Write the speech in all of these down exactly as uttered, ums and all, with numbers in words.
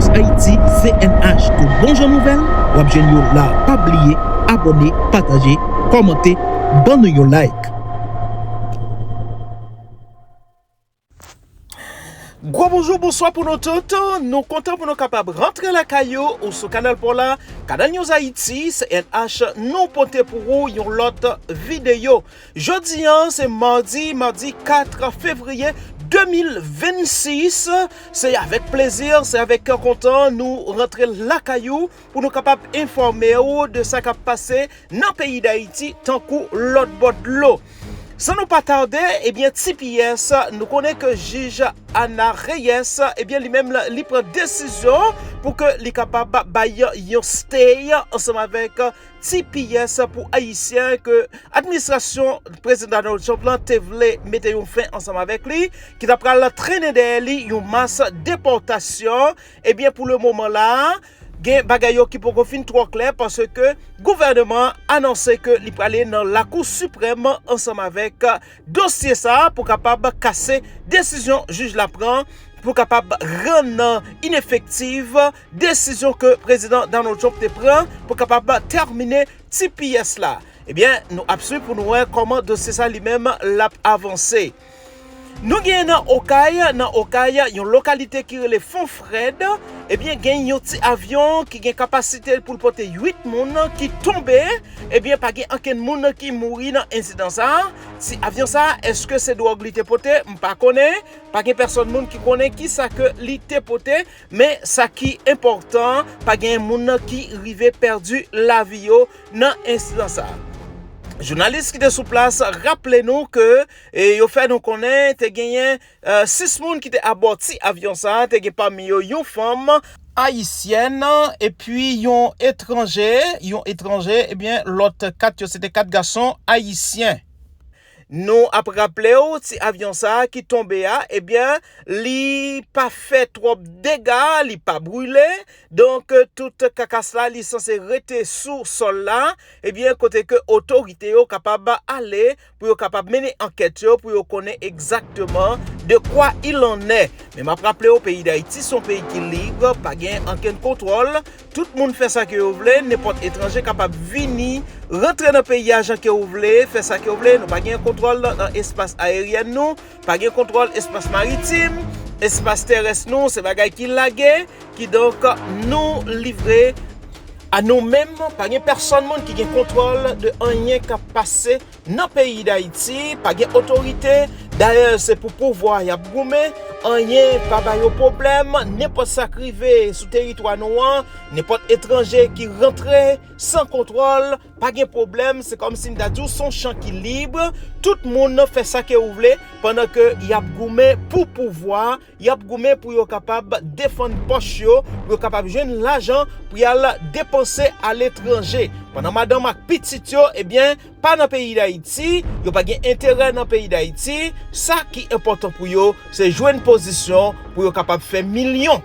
Ayiti, C N H, tout bon jan nouvèl, w ap jwenn yo la. Pa bliye abòne, pataje, kòmante, ban nou yon like. Gwo bonjou, bonswa pou nou tout. Nou kontan pou nou kapab rantre lakay ou, ou sou kanal pa w la, Kanal News Haïti, C N H, nou pote pou ou yon lòt videyo. Jodi a, se madi, madi kat fevriye de mil vennsis. Se avèk plezi, se avèk kè kontan nou rantre lakay ou pou nou kapab enfòme w de sa k ap pase nan peyi Dayiti tankou lòt bò dlo. San nou pa tade, ebyen, T P S, nou konnen ke jij Ana Reyes, ebyen, li menm, li pran desizyon pou ke li kapab bay yon stay ansanm avèk T P S pou Ayisyen ke administrasyon Prezidan Donald Trump lan te vle mete yon fen ansanm avèk li, ki ta pral trennen dèyè li yon mas depòtasyon. Ebyen, pou le moman la, gen bagay yo ki poko fin twò klè, paske gouvènman an anonse ke li prale nan Lakou Siprèm ansanm avèk dosye sa a pou kapab kase desizyon jij la pran, pou kapab rann inefektiv desizyon ke Prezidan Donald Trump te pran pou kapab tèmine T P S la. Ebyen, nou ap swiv pou nou wè kòman dosye sa li menm l ap avanse. Nou gen nan Okay, nan Okay, yon lokalite ki rele Fon Frèd, ebyen, gen yon ti avyon ki gen kapasite pou l pote uit moun ki tonbe. Ebyen, pa gen ankenn moun ki mouri nan ensidan sa a. Ti avyon sa a, èske se dwòg li te pote? M pa konnen. Pa gen pèsòn moun ki konnen kisa ke li te pote. Men sa ki enpòtan, pa gen moun ki rive pèdi lavi yo nan ensidan sa a. Jounalis ki te sou plas raple nou ke, e, yo fè nou konnen te genyen, e, sis moun ki te abò ti avyon sa a, te gen pami yo yon fanm ayisyèn, epi yon etranje, yon etranje, ebyen, lòt kat yo, se te kat gason ayisyen. Nou ap raple w, ti avyon sa a ki tonbe a, ebyen, li pa fè twòp dega, li pa brile. Donk, tout kakas la, li sanse rete sou sòl la. Ebyen, kote ke otorite yo kapab ale, pou yo kapab mennen ankèt yo, pou yo konnen egzakteman de quoi il en est. Men m ap raple w, peyi Dayiti se yon peyi ki lib, pa gen ankenn kontwòl. Tout moun fè sa ke yo vle, nenpòt etranje kapab vini, rantre nan peyi a jan ke w vle, fè sa ke w vle. Nou pa gen kontwòl nan, nan espas aeryèn nou, pa gen kontwòl espas maritim, espas terès nou, se bagay ki lage. Kidonk, nou livre a nou menm, pa gen pèsòn moun ki gen kontwòl de anyen k ap pase nan peyi Dayiti, pa gen otorite. Dayè, se pou pouvwa y ap goumen, anyen pa ba yo pwoblèm, nenpòt sa k rive sou teritwa nou an, nenpòt etranje ki rantre san kontwòl, pa gen pwoblèm, se kòmsi m ta di w se yon chan ki lib, tout moun fè sa ke w vle, pandan ke y ap goumen pou pouvwa, y ap goumen pou yo kapab defann pòch yo, pou yo kapab jwenn lajan pou y al depanse aletranje. Pandan madanm ak pitit yo, ebyen, pa nan peyi Dayiti, yo pa gen enterè nan peyi Dayiti, sa ki enpòtan pou yo, se jwenn pozisyon pou yo kapab fè milyon.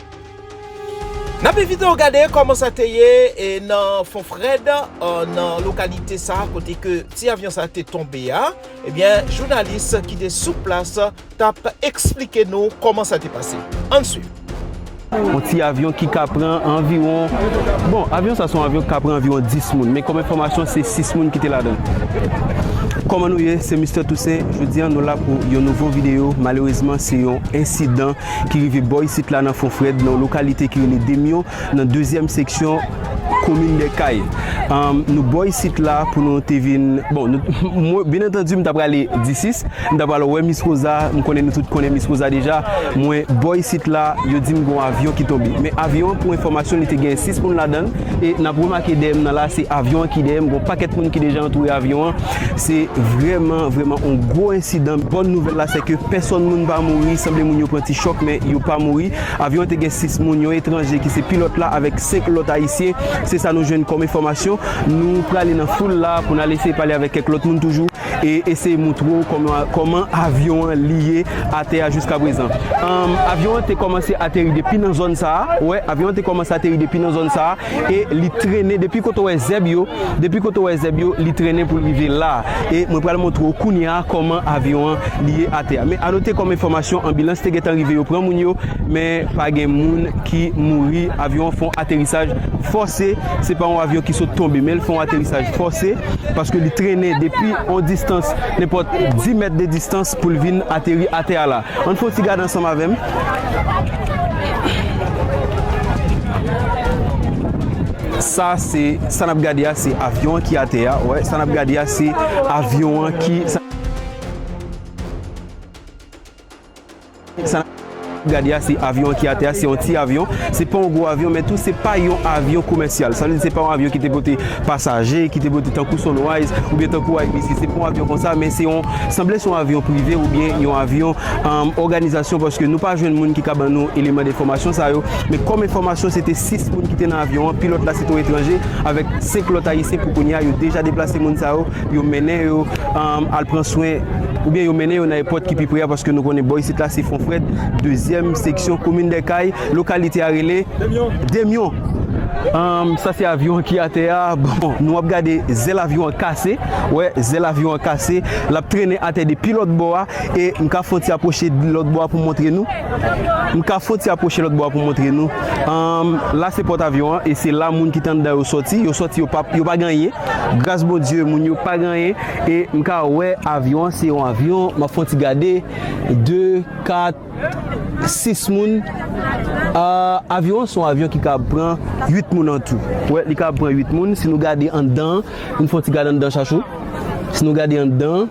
N ap envite w gade kòman sa te ye, e, nan Fon Frèd, e, nan lokalite sa a kote ke ti avyon sa a te tonbe a. Ebyen, jounalis ki te sou plas t ap eksplike nou kòman sa te pase. Ann swiv. Yon ti avyon ki ka pran anviwon, bon, avyon sa se yon avyon ki ka pran anviwon dis moun, men kòm enfòmasyon, se sis moun ki te ladan l. Kòman nou ye? Se Mister Toussaint. Jodi a, nou la pou yon nouvo videyo. Malerezman, se yon ensidan ki rive bò isit la nan Fon Frèd, nan yon lokalite ki rele Demyon, nan dezyèm seksyon komin Dèkay. Ann, nou bò isit la pou nou te vin, bon, nou, mwen, byen antandi, m ta prale disis, m ta pral wè Miss Rosa, m konnen nou tout konnen Miss Rosa deja. Mwen bò isit la, yo di m gon avyon ki tonbe. Men avyon an, pou enfòmasyon, li te gen sis moun ladan l. E n ap remake dèyè m nan la, se avyon an ki dèyè m, gon pakèt moun ki deja antoure avyon an. Se vrèman, vrèman yon gwo ensidan. Bòn nouvèl la, se ke pèsòn moun pa mouri, sanble moun yo pran ti chòk, men yo pa mouri. Avyon an te gen sis moun, yon etranje ki se pilòt la, avèk senk lòt ayisyen. Se sa nou jwenn kòm enfòmasyon. Nou prale nan foul la pou n al eseye pale avèk kèk lòt moun toujou. e eseye montre w kòman, kòman avyon an li ye atè a jiska prezan. Anm, avyon an te kòmanse ateri depi nan zòn sa a. Wè, avyon an te kòmanse ateri depi nan zòn sa a e li trennen depi kote w wè zèb yo, depi kote w wè zèb yo, li trennen pou l rive la. E mwen pral montre w kounye a kòman avyon an li ye atè a. Men anote kòm enfòmasyon, anbilans te gentan rive, yo pran moun yo, men pa gen moun ki mouri. Avyon an fè yon aterisaj fòse. Se pa yon avyon ki sot tonbe, men l fè yon aterisaj fòse paske li trennen depi yon distans, nenpòt dis mèt de distans pou l vin ateri atè a la. Ann fè yon ti gade ansanm avè m. Sa se, sa n ap gade a, se avyon an ki atè a. Wè, sa n ap gade a, se avyon an ki, sa, sa n ap gade a, se avyon an ki atè a, se yon ti avyon. Se pa yon gwo avyon, men tou, se pa yon avyon komèsyal. Sa vle di, se pa yon avyon ki te pote pasaje, ki te pote tankou Sunrise, oubyen tankou I B C. Se pa yon avyon konsa, men se yon, sanble se yon avyon prive oubyen yon avyon, um, òganizasyon, paske nou pa jwenn moun ki ka ban nou eleman de enfòmasyon sa yo. Men kòm enfòmasyon, se te sis moun ki te nan avyon an. Pilòt la se te yon etranje, avèk senk lòt ayisyen. Pou kounye a, yo deja deplase moun sa yo, yo mennen yo, um, al pran swen, oubyen yo mennen yo nan èpòt ki pi pre a, paske nou konnen bò isit la se Fon Frèd, dezyèm seksyon, komin Dèkay, lokalite a rele Demyon. Um, sa se avyon ki atè a. Bon, nou ap gade zèl avyon an kase. Wè, zèl avyon an kase. L ap trennen atè depi lòt bò a. E m ka fè yon ti apwoche lòt bò a pou m montre nou. M ka fè yon ti apwoche lòt bò a pou m montre nou. Anm, la se pòt avyon an e se la moun ki te anndan yo sòti. Yo sòti, yo pa, yo pa gen anyen. Gras Bondye, moun yo pa gen anyen. E m ka wè avyon an, se yon avyon. M ap fè yon ti gade. De, kat, sis moun. Ah, avyon an se yon avyon ki kab pran uit moun an tou. Wè, li kab pran uit moun. Si nou gade anndan, nou fè yon ti gade anndan, Chachou. Si nou gade anndan,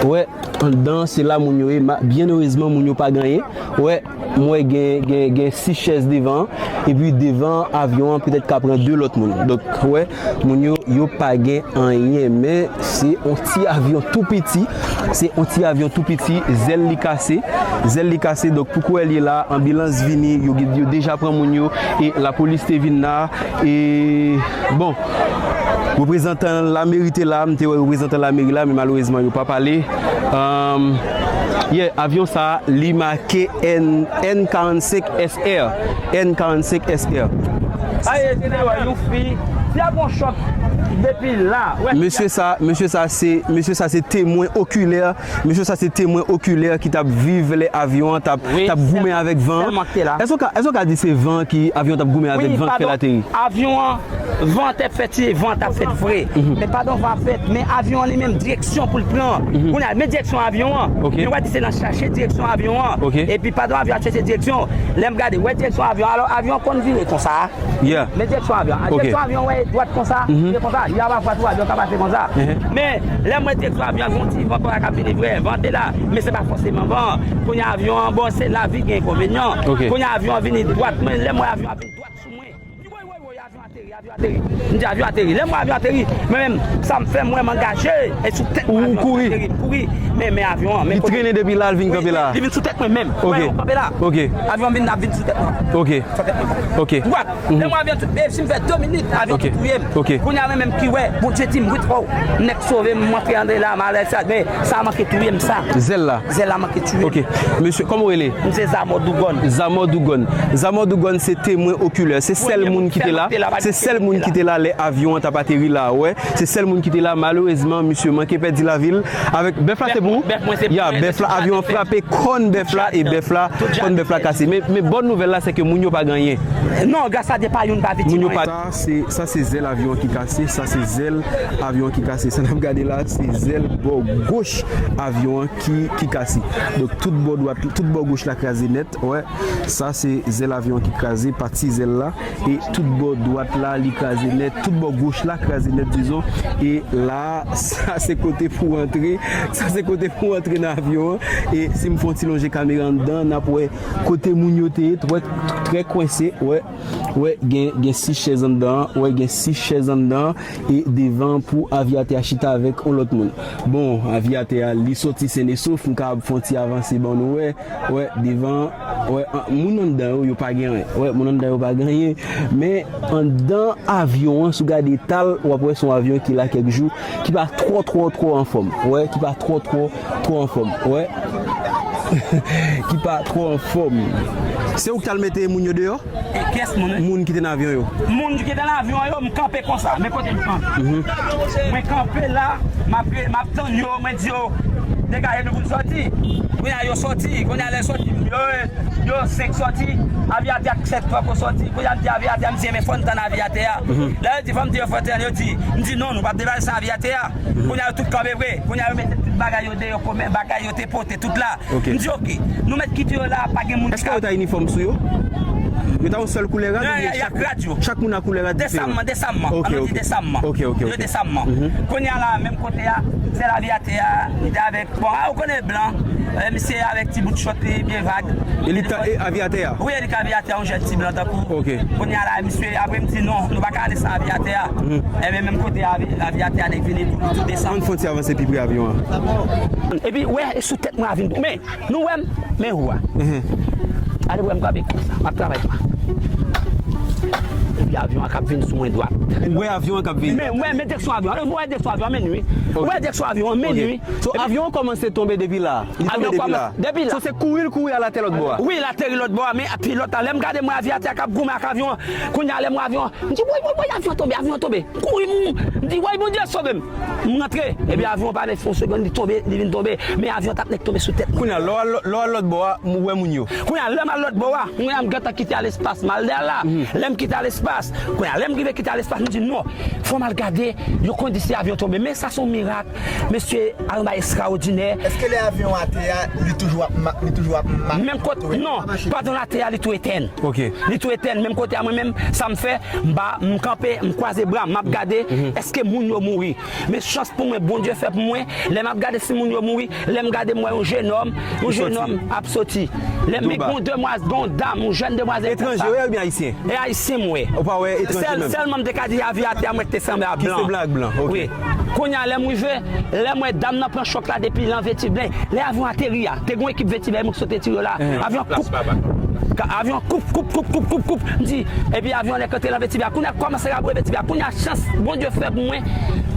wè, anndan, se la moun yo ye. Ma-, byen erezman, moun yo pa gen anyen. Wè, m wè gen, gen, gen sis chèz devan an. Epi devan avyon an, petèt ka pran de lòt moun. Donk, wè, moun yo, yo pa gen anyen. Men, se yon ti avyon tou piti. Se yon ti avyon tou piti. Zèl li kase. Zèl li kase. Donk, pou kounye a la, anbilans vini. Yo, yo deja pran moun yo. E lapolis te vin la. E, bon, reprezantan lameri te la, m te wè reprezantan lameri la, men malerezman, yo pa pale. Um, yeah, avyon sa, li make N, N karannsenk S R. N karannsenk S R. Aye, se te wè yon fi, si ap yon chòk depi la. Wè. Mesye sa, mesye sa se, mesye sa se temwen okilè. Mesye sa se temwen okilè ki t ap viv lè avyon an t ap, t ap goumen avèk van an. Èske w ka, èske w ka di se van ki, avyon an t ap goumen avèk van ki fè l ateri? Avyon an, van an t ap fèt, van an t ap fèt vre. Men pandan van ap fèt, men avyon an li menm direksyon pou l pran. Kounye a, men direksyon avyon an. Men w a di se nan chache direksyon avyon an. Epi pandan avyon ap chache direksyon, lè m gade, wè direksyon avyon, alò avyon an konn vire konsa. Yeah. Men direksyon avyon an. Direksyon avyon an, wè, dwat konsa, se konsa. Y a pafwa tou avyon ka pase konsa. Men, lè m wè direksyon avyon an, gen yon ti van kòrèk k ap vini vre, van te la. Men se pa fòseman van. Kounye a avyon an, bon, se lavi gen enkonvenyan. Kounye a avyon an vini dwat. Men, lè m wè avyon an vin dwat sou mwen. Woy, woy, woy, avyon ateri, avyon ateri. M di avyon ateri. Lè m wè avyon ateri, mwen menm, sa m fè, mwen, m angaje. E sou tèt mwen avyon ateri. Ou kouri? M kouri. Men, men avyon an, men kote. Li trennen depi la, l vin kanpe la. Li vin sou tèt mwen menm. Wè, kanpe la. Avyon an vin, ap vin sou tèt mwen. Sou tèt mwen. Dwat. Lè mwen avyon tout, e si m fè de minit, avyon tout touye m. Kounye a mwen menm ki wè, Bondye di m, wi, twò. Nèg sove m, m antre anndan la, malè sa, men sa manke touye m sa. Zèl la. Zèl la manke touye m. Ok. Mesye, kòman w rele? M se Zamò Dougòn. Zamò Dougòn. Zamò Dougòn se temwen okilè. Se sèl moun ki te la. Se sèl moun ki te la lè avyon an t ap ateri la, wè. Se sèl moun ki te la. Malerezman, misye manke pèdi lavi l. Avèk bèf la, se pou ou? Bèf mwen, se pou mwen. Ya, bèf la, avyon an frape kòn bèf la e bèf la, kòn bèf la kase. Men, men bòn nouvèl la, se ke moun yo pa gen anyen. Non, gras a Dye, pa youn pa viktim anyen. Sa se, sa se zèl avyon an ki kase, sa se zèl avyon an ki kase. Sa n ap gade la, se zèl bò goch avyon an ki, ki kase. Donk, tout bò dwat, tout bò goch la kraze nèt, wè. Sa se zèl avyon an ki kraze, pati zèl la. E tout bò dwat la, li kraze nèt. Tout bò goch la kraze nèt, dizon. E la, sa se kote pou w antre. Sa se kote pou w antre nan avyon an. E si m fè yon ti lonje kamera anndan, n ap wè kote moun yo te ye, trè, trè kwense, wè. Wè, gen, gen sis chèz anndan an, wè, gen sis chèz anndan an, e devan pou avyatè a chita avèk yon lòt moun. Bon, avyatè a, li sòti sen e sof, m kapab fè yon ti avanse ban nou wè, wè, devan, wè, an, moun anndan yo, yo pa gen anyen. Wè, moun anndan yo pa gen anyen, men anndan avyon an, si w gade eta l, w ap wè se yon avyon ki la kèk jou, ki pa twò, twò, twò anfòm. Wè, ki pa twò, twò, twò anfòm. Wè. Ki pa twò anfòm. Se ou ki t al mete moun yo deyò? E kiyès moun? Moun ki te nan avyon yo. Moun ki te nan avyon yo, m kanpe konsa. Men kote m kanpe. Mwen kanpe la, m ap, m ap tann yo, mwen di yo, degaje nou pou n sòti. Kounye a yo sòti, kounye a lè sòti, yo, yo senk sòti, avyatè ak sèt poko sòti. Kounye a m di avyatè a, m di, men fò n tann avyatè a. Lè yo di, fò m di yo fò n tann, yo di, m di, non, nou p ap deplase san avyatè a. Kounye a yo tout kanpe vre. Kounye a yo mete tout bagay yo deyò, kòm bagay yo te pote tout la. Ok. M di, ok, nou mèt kite yo la, pa gen moun ki... Èske yo ta inifòm sou yo? Yo ta yon sèl koulè rad oubyen chak, chak moun a koulè rad diferan? Desanm, desanm. Ok, ok. Ann di desanm. Ok, ok, ok. Yo desanm. Kounye a la, menm kote a, sèl avyatè a, li te avèk, bon, a, ou konnen blan, eh, misye avèk ti bout chòt li, byen vag. E li ta, e avyatè a? Wi, e li ka avyatè a, yon jèn ti blan tankou. Ok. Kounye a la, misye, apre m di non, nou pa ka ale san avyatè a. Enben, menm kote a, avyatè a, nèg vini tou, li tou desann. Ann fè yon ti avanse pi pre avyon an. Epi, wè, e sou tèt mwen a vin, men, nou wè m, men ou a. Ale wè m kanpe konsa, m ap travay konsa. Epi avyon an k ap vin sou mwen dwat. Ou wè avyon an k ap vini? Men, wè, men direksyon avyon an, wè direksyon avyon an, men wi. Wè direksyon avyon an, men wi. So, avyon an kòmanse tonbe depi la? Li tonbe depi la? Depi la. So, se kouri l kouri al atè lòt bò a? Wi, l ateri lòt bò a, men pilòt la, lè m gade mwen avyatè a k ap goumen ak avyon an, kounye a lè m wè avyon an, m di, woy, woy, woy, avyon tonbe, avyon tonbe. M kouri, m, m di, woy, Bondye sove m. M rantre, epi avyon an pa mèt fè yon segonn, li tonbe, li vin tonbe. Men avyon t ap nèk tonbe sou tèt mwen. Kounye a, lè w al, lè w al lòt bò a, m wè moun yo. Kounye a, lè m al lòt bò a, kounye a, m gentan kite al espas, m al dèyè la. Lè m kite al espas, kounye a, lè m rive kite al espas, m di, non, fò m al gade, yo konn di se avyon tonbe. Men sa se yon mirak, mesye, a yon bagay ekstraòdinè. Èske lè avyon atè a, li toujou ap ma-, li toujou ap ma-, menm kote, non, pandan l atè a, li tou etèn. Ok. Li tou etèn, menm kote a mwen menm, sa m fè, m ba, m kanpe, m kwaze bra, m ap gade, èske moun yo mouri? Men chans pou mwen, Bondye fè pou mwen, lè m ap gade si moun yo mouri, lè m gade m wè yon jenòm, yon jenòm ap soti. Lè m gen yon demwaz-, gen yon dam, yon jèn demwazèl konsa. Etranje, wi, oubyen ayisyen? E ayisyen m wè. Ou pa wè etranje menm? Sèl, sèlman m te ka di avyatè a mwen ki te sanble a blan. Ki sanble ak blan, ok. Wi. Kounye a, lè m rive, lè m wè dam nan pran chòk la depi nan vestib la, lè avyon ateri a, te gen yon ekip vestib la, mwen ki sot etire yo la. Avyon koup. Ka-, avyon koup, koup, koup, koup, koup, koup. M di, epi avyon nèk antre nan vestib la. Kounye a kòmanse raboure vestib la. Kounye a chans Bondye fè pou mwen,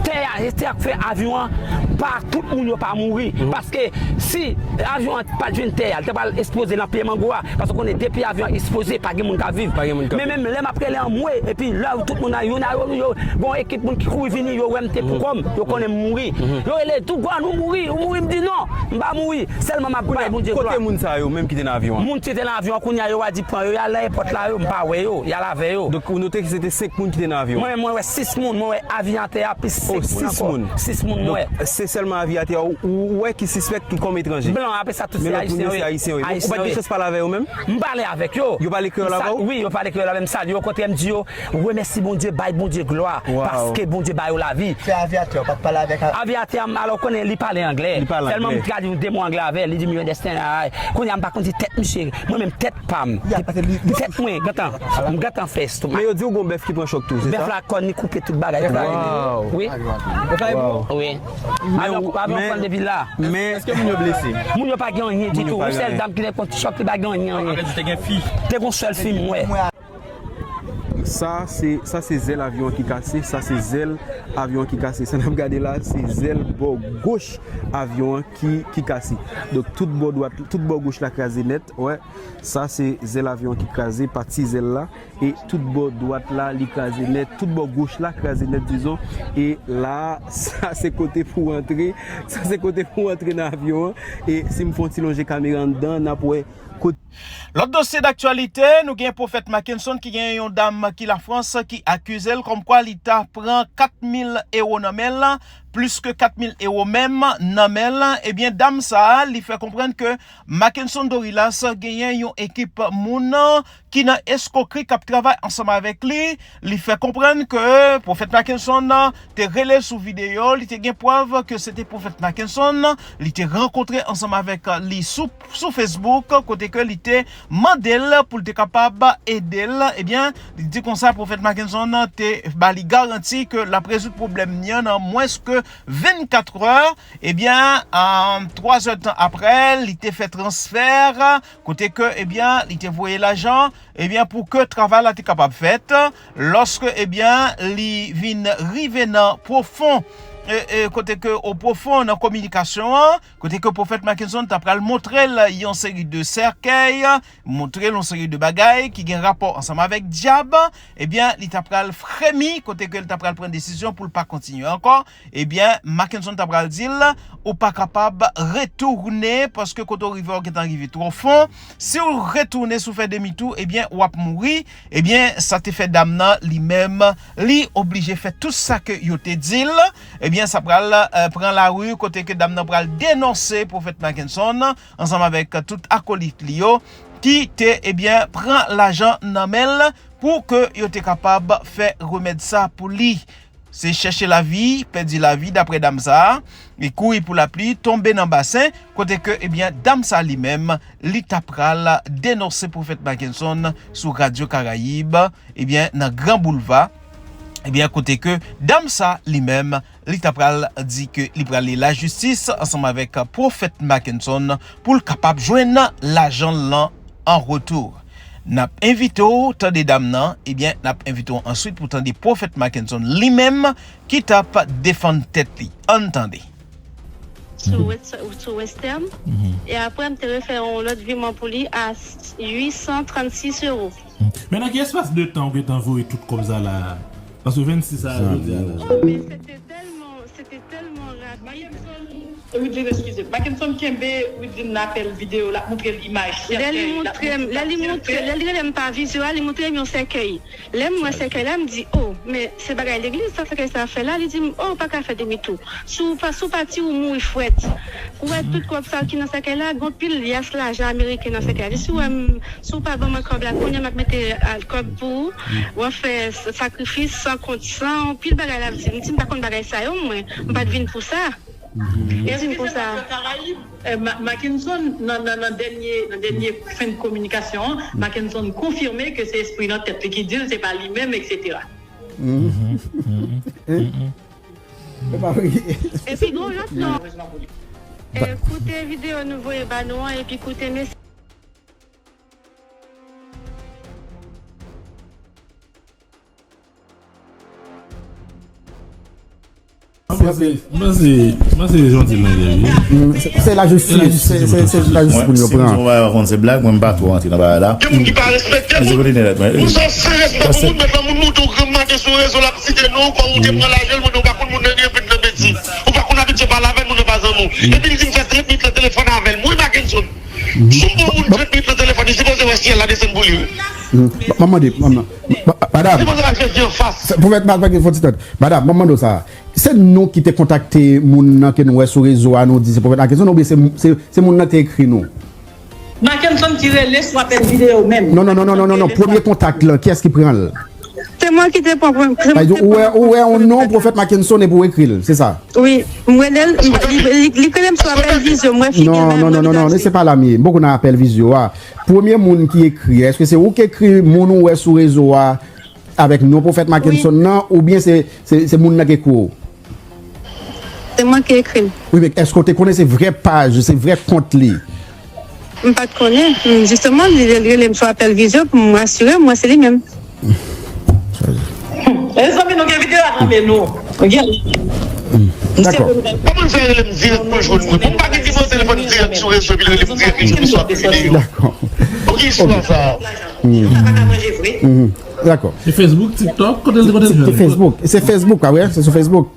tè a, e tè a k fè avyon an, pa tout moun yo pa mouri. Paske si avyon an pa t jwenn tè a, li te pral eksploze nan pye mango a. Paske w konnen depi avyon an eksploze, pa gen moun k ap viv. Pa gen moun k ap viv. Men menm lè m ap rele anmwe, epi lè tout moun nan youn a yo, yo, gen yon ekip moun ki kouri vini, yo wè m te pou kò m, yo konnen m mouri. Yo rele, Dougou, ou mouri, ou mouri, m di non, m pa mouri. Sèlman m ap bay Bondye glwa. Kote moun sa yo menm ki te nan avyon an? Moun ki te nan avyon an, kounye a yo a di pran yo, y al nan èpòt la, yo, m pa wè yo, y al avè yo. Donk, ou note ke se te senk moun ki te nan avyon an? Mwen menm, mwen wè sis moun, mwen wè avyatè a plis senk moun ankò. Sis moun? Sis moun, mwen wè. Donk, se sèlman avyatè a ou, ou wè ki sispèk ki kòm etranje? Blan, apre sa, tout se ayisyen, wi. Men lòt moun yo se ayisyen, wi. Ou pa t gen chans pale avè yo menm? M pale avè yo. Yo pale kreyòl avè w? Wi, yo pale kreyòl avè m, m salye yo, kote m di yo, remèsi Bondye, bay Bondye glwa, paske Bondye ba yo lavi. Se avyatè, ou pa t pale avèk a- Avyatè a, alò, konnen li pale anglè. Li pale anglè. Sèlman m tradui de mo anglè avè l, li di m, you understand? Ay, kounye a, m pa konn di tèt misye, mwen menm tèt pa m. Tèt mwen, gentan, m gentan fè estomak. Men yo di w gon bèf ki pran chòk tou, se sa? Bèf la, kòn li koupe tout bagay. Waw. Wi. Waw. Wi. Avyon, avyon pran depi la. Men èske moun yo blese? Moun yo pa gen anyen ditou. Yon sèl dam ki te pran chòk, li pa gen anyen, anyen. Te gen fi. Te gen sèl fi m wè. Sa se, sa se zèl avyon an ki kase, sa se zèl avyon an ki kase. Sa n ap gade la, se zèl bò goch avyon an ki, ki kase. Donk, tout bò dwat, tout bò goch la kraze nèt, wè. Sa se zèl avyon an ki kraze, pati zèl la. E tout bò dwat la, li kraze nèt. Tout bò goch la kraze nèt, dizon. E la, sa se kote pou w antre. Sa se kote pou w antre nan avyon an. E si m fè yon ti lonje kamera anndan, n ap wè kote. Lòt dosye daktyalite, nou gen Pwofèt Mackenson ki gen yon dam ki Lafrans ki akize l kòmkwa li ta pran kat mil ewo nan men l plis ke kat mil ewo menm nan men l, ebyen, dam sa a, li fè konprann ke Mackenson Dorilas genyen yon ekip moun ki nan eskwokri k ap travay ansanm avèk li. Li fè konprann ke Pwofèt Mackenson te rele l sou videyo, li te gen prèv ke se te Pwofèt Mackenson, li te rankontre ansanm avèk li sou, sou Facebook, kote ke li te mande l pou l te kapab ede l. Ebyen, li di konsa, Pwofèt Mackenson te ba li garanti ke l ap rezoud pwoblèm li an nan mwens ke vennkat è. Ebyen, a, twa zè tan aprè, li te fè transfè, kote ke, ebyen, li te voye lajan, ebyen, pou ke travay la te kapab fèt. Lòske, ebyen, li vin rive nan pwofon, e, e, kote ke o pwofon nan kominikasyon an, kote ke Pwofèt Mackenson ta pral montre l yon seri de sèkèy, montre l yon seri de bagay ki gen rapò ansanm avèk dyab, ebyen, li ta pral fremi, kote ke l ta pral pran desizyon pou l pa kontinye ankò. Ebyen, Mackenson ta pral di l, ou pa kapab retounen, paske kote w rive a, w gentan rive twò fon. Si w retounen, si w fè demi tou, ebyen, w ap mouri. Ebyen, sa te fè dam nan, li menm, li oblije fè tout sa ke yo te di l. Ebyen, sa pral, eh, pran lari, kote ke dam nan pral denonse Pwofèt Mackenson, ansanm avèk tout akolit li yo, ki te, ebyen, pran lajan nan men l pou ke yo te kapab fè remèd sa pou li. Se chèche lavi, pèdi lavi, daprè dam sa a, li kouri pou lapli, tonbe nan basen, kote ke, ebyen, dam sa li menm, li ta pral denonse Pwofèt Mackenson sou Radyo Karayib, ebyen, nan Gran Boulva, ebyen, kote ke dam sa li menm, li ta pral di ke li prale lajistis ansanm avèk Pwofèt Mackenson pou l kapab jwenn lajan l lan an retou. N ap envite w tande dam nan, ebyen, n ap envite w answit pou tande Pwofèt Mackenson li menm ki t ap defann tèt li. Ann tande. Sou West-, sou Western. E apre, m te refè yon lòt viman pou li a uit san trannsis ewo. Men nan ki espas de tan ou gentan voye tout kòb sa la? Paske vennsis a jodi a la. Oh, men se te tèlman, se te tèlman rapid. Mackenson, Widlin, eskize. Mackenson kenbe Widlin nan apèl videyo, l ap montre l imaj sèkèy, l ap montre l sèkèy. Lè li montre, lè li rele m pa vizyo a, li montre m yon sèkèy. Lè m wè sèkèy la, m di, "Oh, men se bagay legliz sa, sèkèy sa fè la?" Li di m, "Oh, ou pa ka fè demi tou. Si w pa, si w pati, ou mouri frèt." Ou wè tout kòb sa ki nan sèkèy la, gen anpil yas lajan ameriken nan sèkèy la. Li di, "Si w wè m, si w pa ban mwen kòb la, kounye a m ap mete, a, kòb pou ou. W ap fè s-, sakrifis san kont san, anpil bagay la." M di, m di, "M pa konn bagay sa yo, mwen. M pa t vin pou sa." Li di m konsa. Eh, Ma-, Mackenson, nan, nan, nan dènye, nan dènye fen kominikasyon an, Mackenson konfime ke se espri nan tèt li ki di l, se pa li menm, etsetera. Epi gen yon lòt non. Eh, koute videyo nou voye ba nou an, epi koute mesaj. Mwen panse, mwen panse, mwen panse jan w di l lan, wi. Mm, se, se lajistis, se, se, se lajistis pou yo pran. Si yon bagay pa konn se blag, mwen m pa twò rantre nan bagay la. Gen moun ki pa respekte moun. Ou sòt san respè pou moun, men lè moun montre w granm maten sou rezo, l ap site non w, kòm ou te pran lajan l, mande w pa konn moun nan, li repete nan betiz. Ou pa konn abitye pale avè l, moun nan pa zanmi w. Epi l di m fè trant minit nan telefòn avè l. Mwen, Mackenson. Si m pran moun trant minit nan telefòn, li sipoze wè syèl la desann pou li, wi. Mm. M ap mande, m ap, m ap, madam. Li sipoze wè Jezi anfas. Pwofèt Mackenson, fon ti tèt. Madam, m ap mande w sa. Se nou ki te kontakte moun nan ke nou wè sou rezo a, nou di se Pwofèt Mackenson, oubyen se, se, se moun nan te ekri nou? Mackenson ki rele sou apèl videyo menm. Non, non, non, non, non, non, non. Premye kontak lan, kiyès ki pran l? Se mwen ki te pran, pran, se mwen ki te pran. Sa vle di, ou wè, ou wè yon non, Pwofèt Mackenson, epi w ekri l, se sa? Wi, m rele l, li, li, li rele m sou apèl vizyo, m wè figi l. Non, non, non, non, non, se pa la m ye. M poko nan apèl vizyo a. Premye moun ki ekri, èske se ou ki ekri moun ou wè sou rezo a avèk non Pwofèt Mackenson nan, oubyen se, se, se moun nan ki ekri w? Se mwen ki ekri l. Wi, men èske w te konnen se vrè paj, se vrè kont li? M pa t konnen. M, jisteman, li, li rele m sou apèl vizyo pou m asire m wè se li menm. Mezanmi, nou gen videyo a nan men nou. Ok. Dakò. Kòman l fè rele m dirèk pou l jwenn mwen? Mwen pa gen nimewo telefòn dirèk sou rezo, epi l rele m dirèk, li jwenn m sou apèl videyo. Dakò. Pou ki istwa sa? Sa pa ka manje vre. Dakò. Se Facebook, TikTok, kote l, kote l jwenn? Se Facebook. Se Facebook, a wi, se sou Facebook.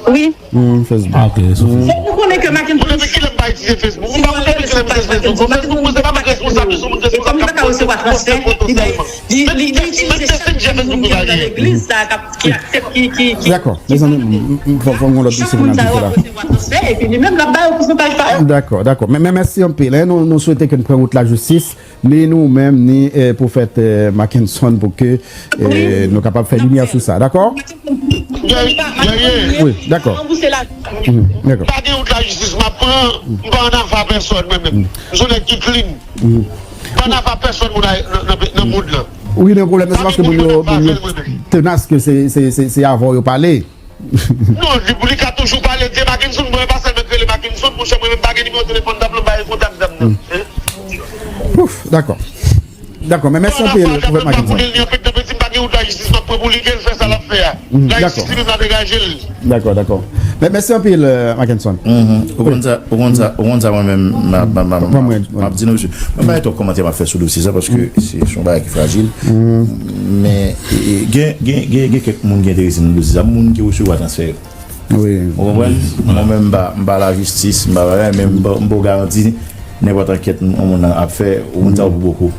Wi. Hmm, Facebook. Ah, ok, sou Facebook. Fòk nou konnen ke Mackenson. Mwen, men kilè m pa itilize Facebook? Ou pa konn depi kilè m itilize Facebook? Facebook, mwen se pa mwen k responsab de sa, moun responsab k ap poste resevwa transfè, li bay, li, li, li itilize chak moun ki nan legliz sa, k ap, ki aksepte, ki, ki, ki, Dakò, mezanmi, m- m- fò fò m gon lòt dosye pou n al trete la. Resevwa transfè, epi li menm l ap bay yo pousantaj pa yo. Dakò, dakò. Men, men mèsi anpil. Hein. Nou, nou swete ke n pran wout lajistis, ni nou menm, ni eh, pwofèt eh, Mackenson, pou ke eh, nou kapab fè limyè sou sa. Dakò? Guerrier, Wi, dakò. Ranbouse la. Mhm, Dakò. Pa gen wout lajistis m ap pran, m pa ann afa pèsòn mwen menm. M se yon nèg ki clean. M pa ann afa pèsòn moun nan, nan, nan, nan mond lan. Ou gen yon pwoblèm, se paske moun yo, moun yo tenas ke se, se, se, se avè w yo pale. Non, li, li ka toujou pale de Mackenson, mwen pa sèlman k rele Mackenson, monchè, mwen menm pa gen nimewo telefòn dam nan, m pa gen kontak dam nan. Ouf, dakò. Dakò, men mèsi anpil, pwofèt Mackenson. Li anpil tanpeti, m pa gen wout lajistis m ap pran pou li, ke l fè sa l ap fè a. Lajistis li menm la degaje l. Dakò, dakò. Men mèsi anpil, eh, Mackenson. Mhm. Ou konn sa, ou konn sa, ou konn sa mwen menm, m ap, m ap, m ap, Pran mwen, m ap di nou, m ap bay twòp kòmantè m ap fè sou dosye sa, paske se se yon bagay ki frajil. Men e, e, gen, gen, gen, gen kèk moun ki enterese nan dosye sa, moun ki resevwa transfè yo. Wi. Ou konprann? Mwen menm, m pa, m pa lajistis, m pa bagay, men m pa, m pa garanti nenpòt ankèt yon moun ap fè, ou moun sa ou pou boko.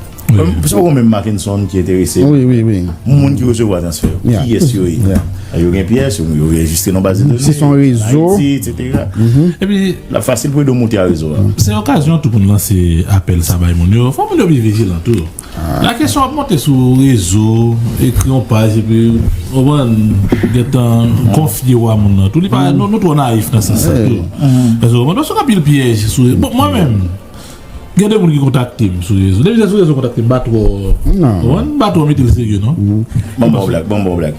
Sa ou menm Mackenson ki enterese. Wi, wi, wi. Moun ki resevwa transfè yo. Yeah. Kiyès yo ye? Yeah. Yo gen pyès, yo, yo rejistre nan baz de done. Si se yon rezo. Ayiti, etsetera. Epi, L ap fasil pou yo monte a rezo a. Se okazyon tou pou n lanse apèl sa bay moun yo. Fò moun yo byen vijilan tou. La kesyon ap monte sou rezo, ekri yon paj, epi, ou konprann, gentan konfye w a moun nan. Tou, li pa, nou, nou twò nayif nan sans sa tou. Paske, ou konprann, paske anpil pyèj sou rezo. Bon, mwen menm, gen de moun ki kontakte m sou rezo. Depi se sou rezo kontakte m, m pa twò, ou konprann, m pa twò mete l serye, non. Bon, bon, blag, bon, bon, blag.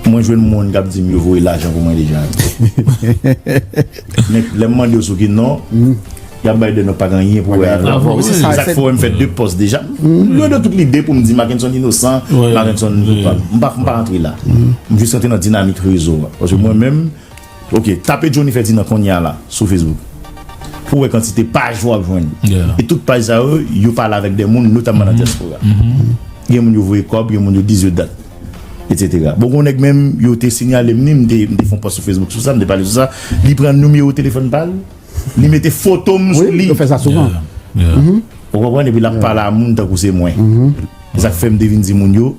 Mwen jwenn moun k ap di m yo voye lajan pou mwen deja. Men lè m mande yo sou ki non, y ap bay de non pa gen anyen pou wè avè. Bravo, wi. Se sa k fè m fè de pòs deja. M gen de tout lide pou m di Mackenson inosan, Mackenson koupab. M pa, m pa rantre la. M jis rantre nan dinamik rezo a. Paske mwen menm, ok, tape Johnny Ferdinand kounye a la, sou Facebook. Pou wè kantite paj w ap jwenn. E tout paj sa yo, yo pale avèk de moun, notamman nan dyaspora. Gen moun yo voye kòb, gen moun yo di zye dat, etsetera. Bon, gen yon nèg menm, yo te siyale m li, m te, m te fè yon pòs sou Facebook sou sa, m te pale sou sa. Li pran nimewo telefòn pa l, li mete foto m sou li. Yo fè sa souvan. Ou konprann? Epi l ap pale a moun tankou se mwen. Se sa k fè m te vin di moun yo,